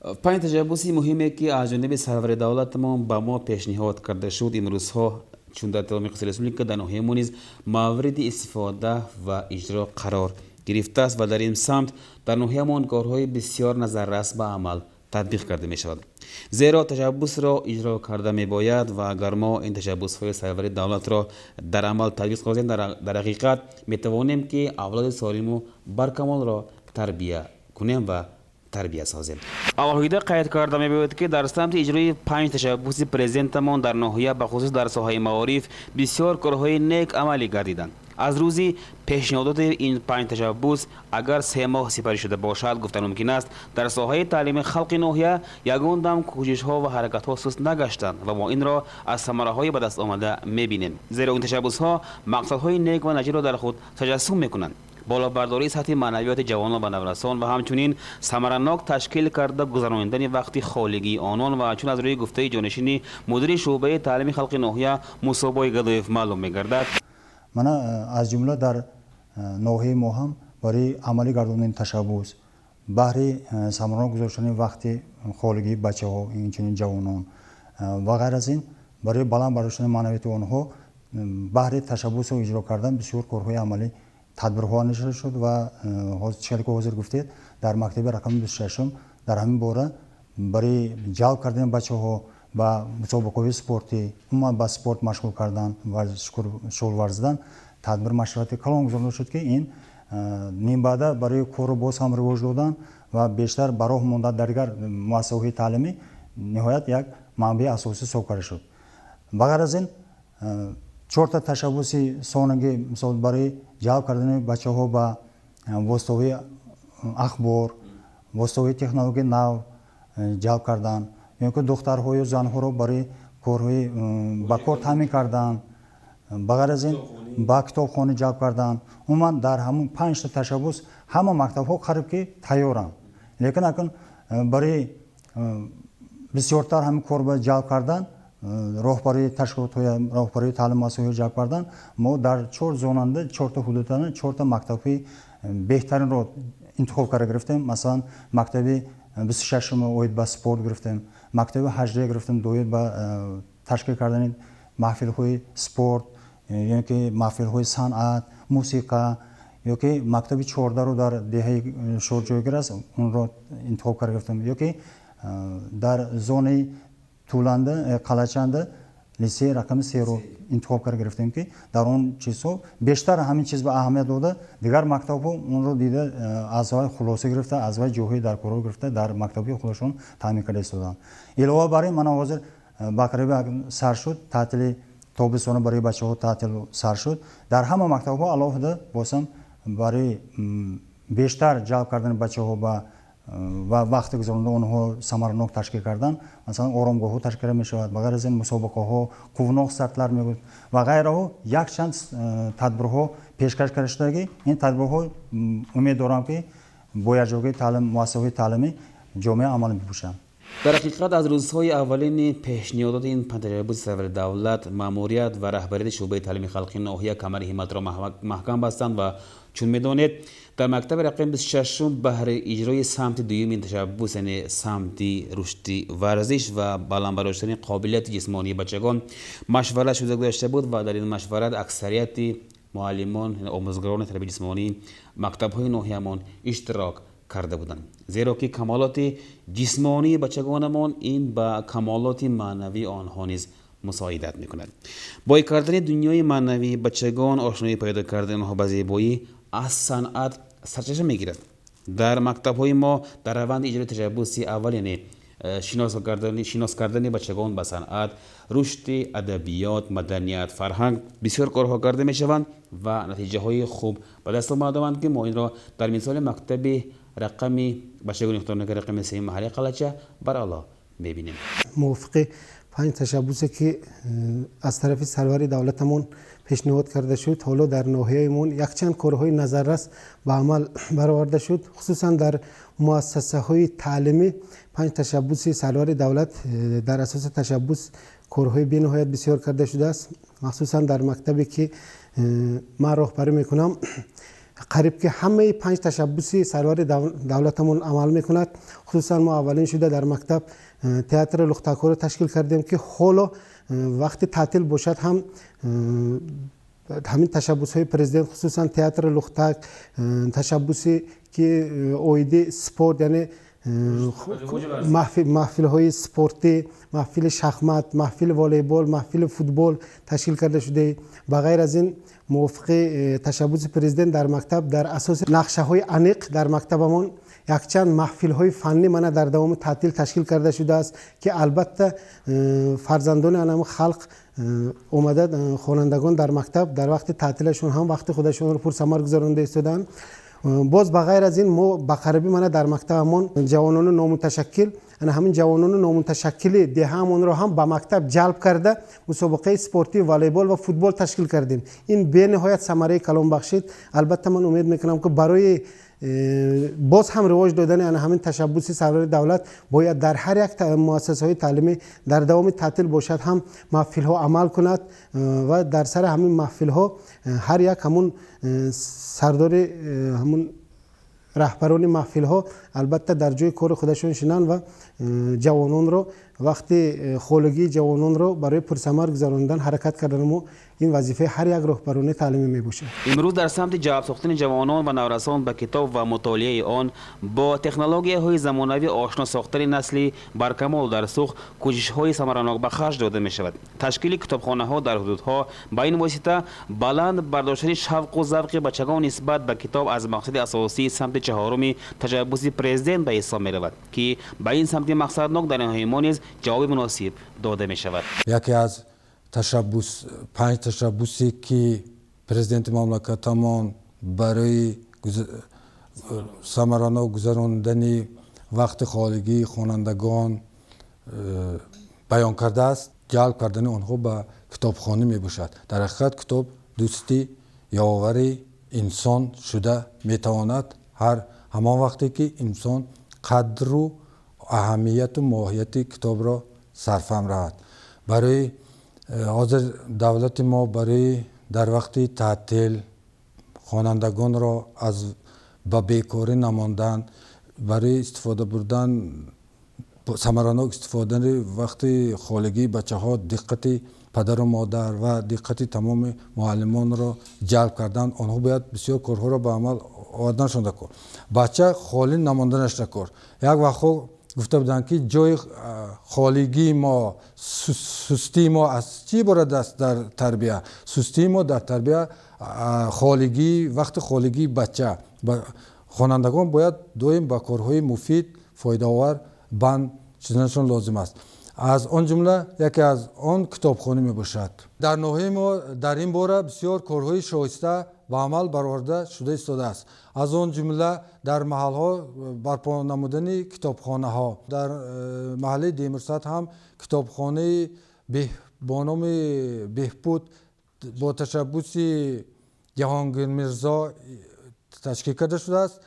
Панҷ ташаббуси муҳиме, ки аз ҷониби сарвари давлатамон ба мо пешниҳод карда шуд, имрӯзҳо чун дар тамоми қисми республика, дар ноҳияи мо низ мавриди истифода ва иҷро қарор гирифтааст ва дар ин самт дар ноҳиямон корҳои бисёр назаррас ба амал татбиқ карда мешавад. Зеро ташаббусро иҷро карда мебояд ва агар мо ин ташаббусҳои сарвари давлатро дар амал татбиқ созем, дар ҳақиқат метавонем, ки авлоди солиму баркамолро тарбия кунем ва тарбия созем. Алоҳида қайд карда мебояд, ки дар самти иҷрои панҷ ташаббуси президентамон дар ноҳия, бахусус дар соҳаи маориф, бисёр корҳои нек амалӣ гардиданд. Аз рӯзи пешниҳодоти ин панҷ ташаббус агар 3 моҳ сипарӣ шуда бошад, гуфтан мумкин аст, дар соҳаи таълими халқи ноҳия ягон дам кӯшишҳо ва ҳаракатҳо суст нагаштанд ва мо инро аз самараҳои ба даст омада мебинем. Зеро ин ташаббусҳо мақсадҳои нек ва наҷибро дар худ таҷассум мекунанд: болобардории сатҳи маънавиёти ҷавонон ва наврасон ва ҳамчунин самаранок ташкил карда гузаронидани вақти холигии онон. Ва чун аз рӯи гуфтаи ҷонишини мудири шӯъбаи таълими халқи ноҳия Мусобои Гадоев маълум мегардад, Мана, аз ҷумла дар ноҳияи мо ҳам барои амалӣ гардонидани ташаббус, баҳри самаранок гузоштани вақти холигии бачаҳо, инчунин ҷавонон ва ғайр аз ин барои баланд бардоштани маънавияти онҳо, баҳри ташаббусро иҷро кардан бисёр корҳои амалӣ, тадбирҳо андешида шуд. Ва чизе ки ҳозир гуфтед, дар мактаби рақами 26-ум дар ҳамин бора барои ҷалб кардани бачаҳо ба мусобиқаҳои спортӣ, умуман ба спорт машғул кардан, шуғл варзидан, тадбир машварати калон гузаронида шуд, ки ин минбаъда барои корро боз ҳам ривоҷ додан ва бештар ба роҳ мондан дар дигар муассисаҳои таълимӣ ниҳоят як манбаи асосӣ ҳисоб карда шуд. Ба ғайр аз ин, чорта ташаббуси сонагӣ, мисол, барои ҷалб кардани бачаҳо ба воситаҳои ахбор, воситаҳои технологияи нав ҷалб кардан ё ки духтарҳою занҳоро барои корҳои ба кор таъмин кардан, ба ғайр аз ин ба китобхона ҷалб кардан. Умуман, дар ҳамун панҷта ташаббус ҳама мактабҳо қариб ки тайёранд, лекин акнун барои бисёртар ҳамин кор ба ҷалб кардан, роҳбарии ташкилотҳоя, роҳбарии таълим муассисаҳои ҷалб кардан, мо дар чор зонанда, чорта ҳудудана чорта мактабҳои беҳтаринро интихоб карда гирифтем. Масалан, мактаби 26-уми оид ба спорт гирифтем, мактаби 18 гирифтем доир ба ташкил кардани маҳфилҳои спорт ё ки маҳфилҳои санъат, мусиқа, ё ки мактаби 14-ро дар деҳаи Шор ҷойгир аст, онро интихоб карда гирифтем, ё ки дар зонаи Туланда, Қалачанда литсеи рақами 3-ро интихоб карда гирифтем, ки дар он чизҳо бештар ҳамин чиз ба аҳамият дода, дигар мактабҳо онро дида, аз вай хулоса гирифта, аз вай ҷойҳои даркорро гирифта, дар мактабҳои худашон таъмин карда истоданд. Илова бар ин, мана ҳозир ба қариби сар шуд таътили тобистона, барои бачаҳо таътил сар шуд. Дар ҳама мактабҳо алоҳида бозам барои бештар ҷалб кардани бачаҳо ба ва вақти гузаронда онҳо самаранок ташкил кардан, масалан, оромгоҳҳо ташкил мешавад. Ба ғайр аз ин, мусобиқаҳо, қувноқ сартлар мегӯяд ва ғайраҳо, якчанд тадбирҳо пешкаш карда шуда, ин тадбирҳо, умед дорам, ки бо якҷоягии таълим муассисаҳои таълимӣ ҷомеа амал мепӯшанд. Дар ҳақиқат, аз рӯзҳои аввалини пешниҳодоти ин ташаббуси сарвари давлат, маъмурият ва раҳбарияти шӯъбаи таълими халқи ноҳия камари ҳимматро маҳкам бастанд. Ва чун медонед, дар мактаби рақами 26-ум баҳри иҷрои самти дуюми ин ташаббус, яъне самти рушди варзиш ва баланд бардоштани қобилияти ҷисмонии бачагон, машварат шуда гузашта буд. Ва дар ин машварат аксарияти муаллимон, омӯзгорони тарбияи ҷисмонии мактабҳои ноҳиямон иштирок карда буданд. Зеро ки камолоти ҷисмонии бачагонамон ин ба камолоти маънавии онҳо низ мусоидат мекунад. Бой кардани дунёи маънавии бачагон, ошноӣ пайдо кардани онҳо ба зебоӣ аз санъат сарчашма мегирад. Дар мактабҳои мо дар раванди иҷрои ташаббуси аввал, яъне шинос кардани бачагон ба санъат, рушди адабиёт, маданият, фарҳанг, бисёр корҳо карда мешаванд ва натиҷаҳои хуб ба даст омадаанд, ки мо инро дар мисоли мактаби рақами бачагони ихтиёрноки рақами 3 маҳаллаи Қалача барало мебинем. Мувофиқи панҷ ташаббусе, ки аз тарафи сарвари давлатамон пешниҳод карда шуд, ҳоло дар ноҳияамон якчанд корҳои назаррас ба амал бароварда шуд. Хусусан дар муассасаҳои таълимӣ панҷ ташаббуси сарвари давлат, дар асоси ташаббус корҳои бениҳоят бисёр карда шудааст. Махсусан дар мактабе, ки ман роҳбарӣ мекунам, Қариб ки ҳамаи панҷ ташаббуси сарвари давлатамон амал мекунад. Хусусан мо аввалин шуда дар мактаб театри лухтакҳоро ташкил кардем, ки ҳоло вақти таътил бошад ҳам ҳамин ташаббусҳои президент, хусусан театри лухтак, ташаббусе ки оиди спорт, яъне маҳфилҳои спортӣ, маҳфили шахмат, маҳфили волейбол, маҳфили футбол ташкил карда шуда. Ба ғайр аз ин, мувофиқи ташаббуси президент дар мактаб дар асоси нақшаҳои аниқ дар мактабамон якчанд маҳфилҳои фаннӣ мана дар давоми таътил ташкил карда шудааст, ки албатта фарзандони анами халқ омада, хонандагон дар мактаб дар вақти таътилашон ҳам вақти худашонро пурсамар гузаронда истодаанд. Боз ба ғайр аз ин, мо ба қарибӣ мана дар мактабамон ҷавонони номуташаккил, ана ҳамин ҷавонони номуташаккили деҳаамонро ҳам ба мактаб ҷалб карда, мусобиқаи спортии волейбол ва футбол ташкил кардем. Ин бениҳоят самараи калон бахшид. Албатта, ман умед мекунам, ки барои боз ҳам ривоҷ додани ана ҳамин ташаббуси сарвари давлат бояд дар ҳар як муассисаҳои таълимӣ дар давоми таътил бошад ҳам маҳфилҳо амал кунад ва дар сари ҳамин маҳфилҳо ҳар як ҳамун сардори, ҳамун раҳбарони маҳфилҳо албатта дар ҷои кори худашон шинанд ва ҷавононро, вақти холигии ҷавононро барои пурсамар гузаронидан ҳаракат кардан. Мо ин вазифаи ҳар як роҳбарони таълимӣ мебошад. Имрӯз дар самти ҷалб сохтани ҷавонон ва наврасон ба китоб ва мутолиаи он, бо технологияҳои замонавӣ ошно сохтани насли баркамол дар Суғд кӯшишҳои самаранок ба харҷ дода мешавад. Ташкили китобхонаҳо дар ҳудудҳо, ба ин восита баланд бардоштани шавқу завқи бачагон нисбат ба китоб аз мақсади асосии самти чаҳоруми ташаббуси президент ба ҳисоб меравад, ки ба ин самти мақсаднок дар ноҳияи мо низ ҷавоби муносиб дода мешавад. Яке аз ташаббус, панҷ ташаббусе, ки президенти мамлакатамон барои самаранок гузарондани вақти холигии хонандагон баён кардааст, ҷалб кардани онҳо ба китобхонӣ мебошад. Дар ҳақиқат, китоб дӯсти ёвари инсон шуда метавонад ҳар ҳамон вақте ки инсон қадру аҳамияту моҳияти китобро сарфаҳм равад. Барои ҳозир давлати мо барои дар вақти таътил хонандагонро аз ба бекорӣ намондан, барои истифода бурдан, самаранок истифодани вақти холигии бачаҳо, диққати падару модар ва диққати тамоми муаллимонро ҷалб кардан, онҳо бояд бисёр корҳоро ба амал оварданашон даркор, бача холӣ намонданаш даркор. Як вақтҳо гуфта буданд, ки ҷои холигии мо, сустии мо аз чӣ иборат аст дар тарбия? Сустии мо дар тарбия холигии, вақти холигии бача. Хонандагон бояд доим ба корҳои муфид, фоидаовар банд шуданашон лозим аст. Аз он ҷумла яке аз он китобхонӣ мебошад. Дар ноҳияи мо дар ин бора бисёр корҳои шоиста ба амал бароварда шуда истодааст, аз он ҷумла дар маҳалҳо барпо намудани китобхонаҳо. Дар маҳаллаи Демурсат ҳам китобхонаи бо номи Беҳбуд бо ташаббуси Ҷаҳонгир Мирзо ташкил карда шудааст.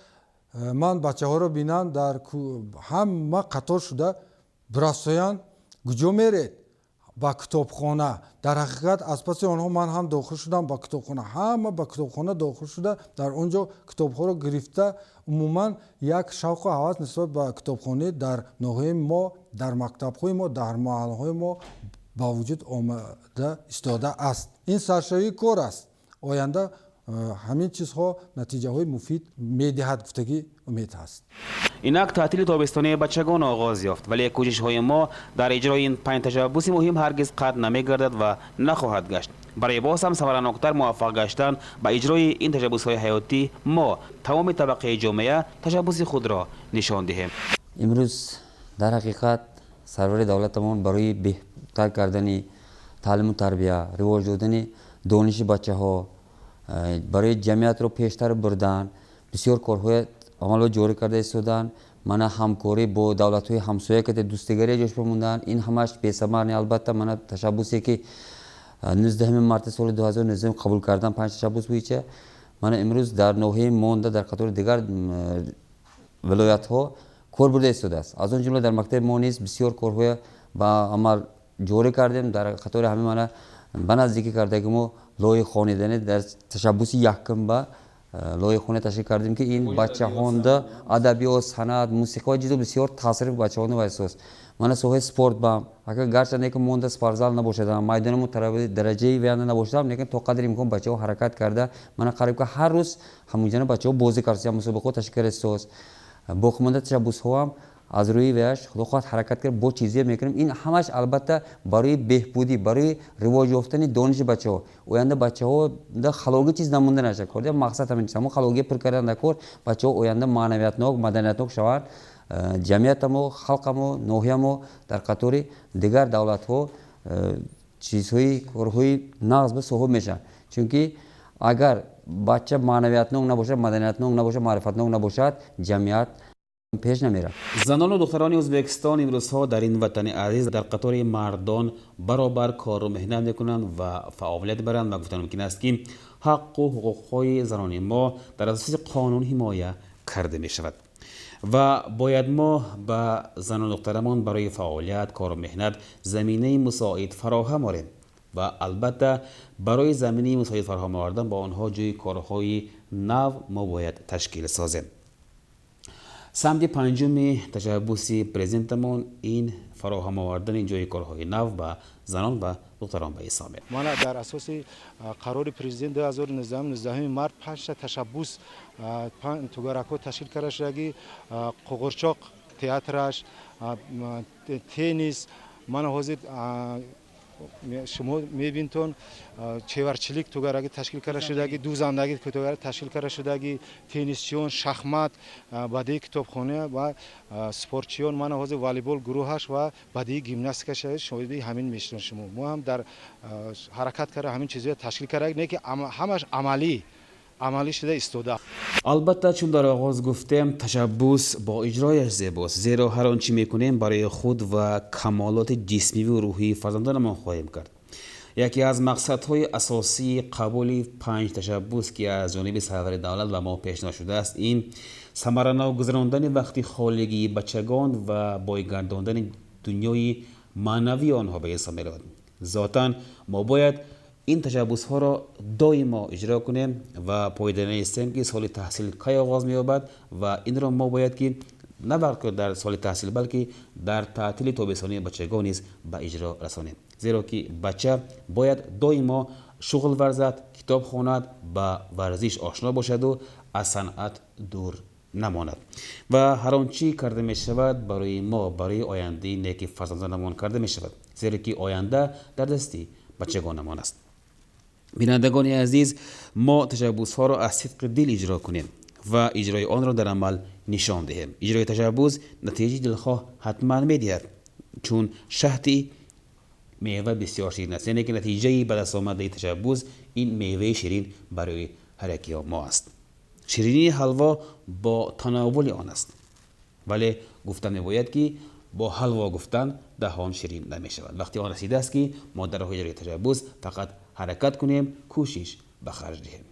Ман бачаҳоро бинам, дар ҳама қатор шуда бирасоянд. Куҷо меред? Ба китобхона. Дар ҳақиқат, аз паси онҳо ман ҳам дохил шудам ба китобхона. Ҳама ба китобхона дохил шуда, дар он ҷо китобҳоро гирифта, умуман як шавқу ҳавас нисбат ба китобхонӣ дар ноҳияи мо, дар мактабҳои мо, дар маҳаллаҳои мо ба вуҷуд омада истодааст. Ин саршавии кор аст. Оянда ҳамин чизҳо натиҷаҳои муфид медиҳад, гуфтагӣ умед ҳаст. Инак таътили тобистонии бачагон оғоз ёфт, вале кӯшишҳои мо дар иҷрои ин панҷ ташаббуси муҳим ҳаргиз қатъ намегардад ва нахоҳад гашт. Барои боз ҳам самараноктар муваффақ гаштан ба иҷрои ин ташаббусҳои ҳаётӣ мо, тамоми табақаи ҷомеа, ташаббуси худро нишон диҳем. Имрӯз дар ҳақиқат сарвари давлатамон барои беҳтар кардани таълиму тарбия, ривоҷ додани дониши бачаҳо, барои ҷамъиятро пештар бурдан бисёр корҳои амалро ҷорӣ карда истоданд. Мана ҳамкорӣ бо давлатҳои ҳамсоя карда, дӯстигария ҷош бимонданд. Ин ҳамаш бесамар не, албатта. Мана ташаббусе, ки 19 марти соли 2019 қабул кардан, панҷ ташаббус буича, мана имрӯз дар ноҳияи монда дар қатори дигар вилоятҳо кор бурда истодааст. Аз он ҷумла дар мактаби мо низ бисёр корҳоя ба амал ҷорӣ кардем. Дар қатори ҳамин мана ба наздикӣ кардаги мо лои хонидани дар ташаббуси якум ба лоиҳахона ташкил кардем, ки ин бачаҳонда адабиёт, санъат, мусиқа чизо бисёр таъсир бачаҳонда вайсост. Мана соҳаи спорт бам, агар гарчанде ки монда спортзал набошадам, майдонамо дараҷаи ваянда набошадам, лекин то қадри имкон бачаҳо ҳаракат карда, мана қариб ки ҳар рӯз ҳамунҷана бачаҳо бозӣ карда, мусобиқаҳо ташкил кардасоз. Боқимонда ташаббусҳоам аз рӯи ваяш худо хоҳад ҳаракат кард, бо чизе мекунем. Ин ҳамаш албатта барои беҳбудӣ, барои ривоҷ ёфтани дониши бачаҳо. Оянда бачаҳо да халогӣ чиз намонда нашад. Кор мақсад ҳамин чиз, ҳамон халогия пур кардан дар кор, бачаҳо оянда маънавиятнок, маданиятнок шаванд. Ҷамъиятамо, халқамо, ноҳиямо дар қатори дигар давлатҳо чизҳои корҳои нағз ба соҳиб мешаванд. Чунки агар бача маънавиятнок набошад, маданиятнок набошад, маърифатнок набошад, ҷамъият пеш намерад. Занону духтарони Ӯзбекистон имрӯзҳо дар ин ватани азиз дар қатори мардон баробар кору меҳнат мекунанд ва фаъолият мебаранд ва гуфтан мумкин аст, ки ҳаққу ҳуқуқҳои занони мо дар асоси қонун ҳимоя карда мешавад ва бояд мо ба зану духтарамон барои фаъолият, кору меҳнат заминаи мусоид фароҳам орем ва албатта барои заминаи мусоид фароҳам овардан ба онҳо ҷои корҳои нав мо бояд ташкил созем. Самти панҷуми ташаббуси президентамон ин фароҳам овардани ҷои корҳои нав ба занон ва духтарон ба ҳисоб меояд. Мана дар асоси қарори президент 2019 19 март панҷта ташаббус, тугаракҳо ташкил карда шудаги: қуғурчоқ театраш, теннис, мана ҳозир шумо мебинтон чеварчилик тугараги ташкил карда шудаги, дузандагӣ тугараги ташкил карда шудаги, теннисчиён, шахмат, бадии китобхона ва спортчиён, мана ҳозир волейбол гурӯҳаш ва бадии гимнастика шоҳиди ҳамин мешаванд шумо. Мо ҳам дар ҳаракат карда ҳамин чизҳоя ташкил карда, не ки ҳамаш амалӣ шуда истода. Албатта, чун дар оғоз гуфтем, ташаббус бо иҷрояш зебост, зеро ҳар он чӣ мекунем барои худ ва камолоти ҷисмиву рӯҳии фарзандонамон хоҳем кард. Яке аз мақсадҳои асосии қабули панҷ ташаббус, ки аз ҷониби сарвари давлат ба мо пешниҳод шудааст, ин самаранок гузарондани вақти холигии бачагон ва бойгардондани дунёи маънавии онҳо ба ҳисоб меравад. Зотан мо бояд ин ташаббусҳоро доимо иҷро кунем ва пойда нестем, ки соли таҳсил кай оғоз меёбад, ва инро мо бояд ки на балки дар соли таҳсил, балки дар таътили тобистонии бачагон низ ба иҷро расонем, зеро ки бача бояд доимо шуғл варзад, китоб хонад, ба варзиш ошно бошаду аз санъат дур намонад ва ҳар он чӣ карда мешавад барои мо, барои ояндаи неки фарзандонамон карда мешавад, зеро ки оянда дар дасти бачагонамон аст. Бинандагони азиз, мо ташаббусҳоро аз сидқи дил иҷро кунем ва иҷрои онро дар амал нишон диҳем. Иҷрои ташаббус натиҷаи дилхоҳ ҳатман медиҳад, чун шаҳди мева бисёр ширин аст, яъне ки натиҷаи ба даст омадаи ташаббус ин меваи ширин барои ҳар яки мо аст. Ширинии ҳалво бо тановули он аст, вале гуфта мебояд, ки бо ҳалво гуфтан даҳон ширин намешавад. Вақти он расидааст, ки мо дар роҳи иҷрои ташаббус фақат ҳаракат кунем, кӯшиш ба харҷ диҳем.